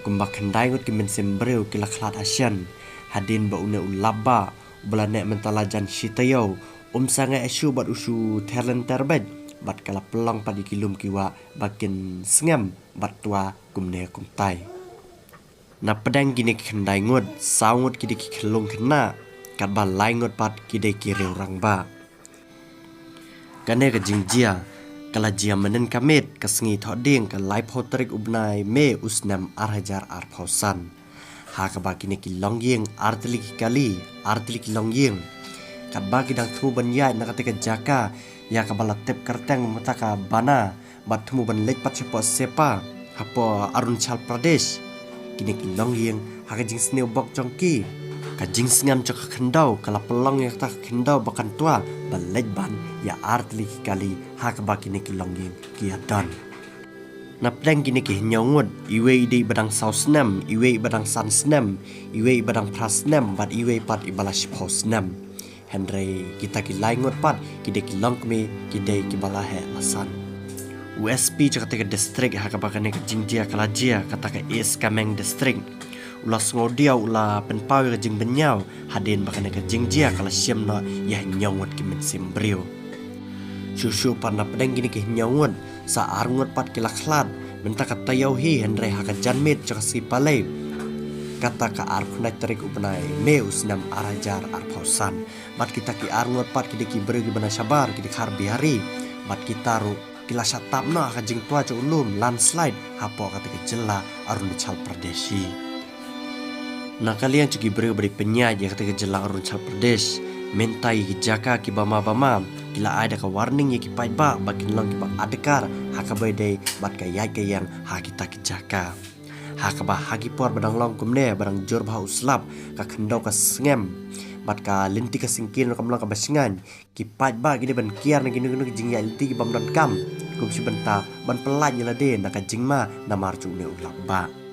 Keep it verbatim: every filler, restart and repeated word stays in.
Kumba khyndai ngut ki mynsiem briew ki la khlad ha shen hadien ba une u lapbah uba la neh mynta la jan shi taïew um sangeh shuh bad u shu therlynter beit, bad ka la pynlong pat ïa ki lum ki wah ba kin sngem bad twa kumne kumtai. Na pdeng kine ki khyndai ngut, saw ngut ki dei ki khyllung khynnah, katba lai ngut pat ki dei ki riew rangbah. Kane ka jingjia ka la jia mynhynnin ka miet ka sngi Thohdieng ka laiphew tarik u bnai May u snem ar hajar arphew san. Ha kaba kine ki longïing artylli ki kali, artylli ki longïing, katba ki dang thmu ban ïaid na kata ka jaka ïa kaba la tip kyrteng mynta ka Bana, bad thmu ban leit pat shapoh Seppa hapoh Arunachal Pradesh. Kine ki longïing ha ka jingsniew bok jong ki, ka jingsngem jong ka khyndew ka la pynlong ïa kata ka khyndew ba kan twa ban leit ban ïa artylli ki kali ha kaba kine ki longïing ki ïadon. Na pdeng kine ki hynñiew ngut, iwei i dei ba dang saw snem, iwei i ba dang san snem, iwei i ba dang phra snem bad iwei pat i ba la shiphew snem. Hynrei kita ki lai ngut pat ki dei ki longkmie, ki dei kiba la heh la san. U S P jong kata ka district ha kaba kane ka jingjia ka la jia, kata ka East Kameng District, u la sngewdiaw, u la pynpaw ïa ka jingbynñiaw hadien ba kane ka jingjia ka la shim noh ïa hynñiew ngut ki mynsiem briew. Shuh shuh pat na pdeng kine ki hynñiew ngut, sa ar ngut pat ki la khlad mynta ka taïew hi, hynrei ha ka janmiet jong ka sngi Palei, kata ka arphew khyndai tarik u bnai May u snem ar hajar arphew san. Bad kita ki ar ngut pat ki dei ki briew kiba na shabar, ki dei khar Bihari. Bad kita ruh ki la shah tap noh ha ka jingtwa jong u lum, landslide, hapoh kata ka jylla Arunachal Pradesh hi. Na ka liang jong ki briew ba dei pynïaid ïa kata ka jylla Arunachal Pradesh, mynta ïa ki jaka kiba ma ba ma ki la ai da ka warning ïa ki paidbah ba kin long kiba adkar ha kaba ïadei bad ka ïaid ka ïeng ha kita ki jaka. Ha kaba ha ki por ba dang long kumne, ba dang jur bha u slap, ka khyndew ka sngem bad ka lynti ka syngkien ruh kam long kaba shngaiñ, ki paidbah ki dei ban kiar na kino kino ki jingïaid lynti ki bym donkam, kum shi bynta ban pyllait ïa lade na ka jingma namar jong une u lapbah.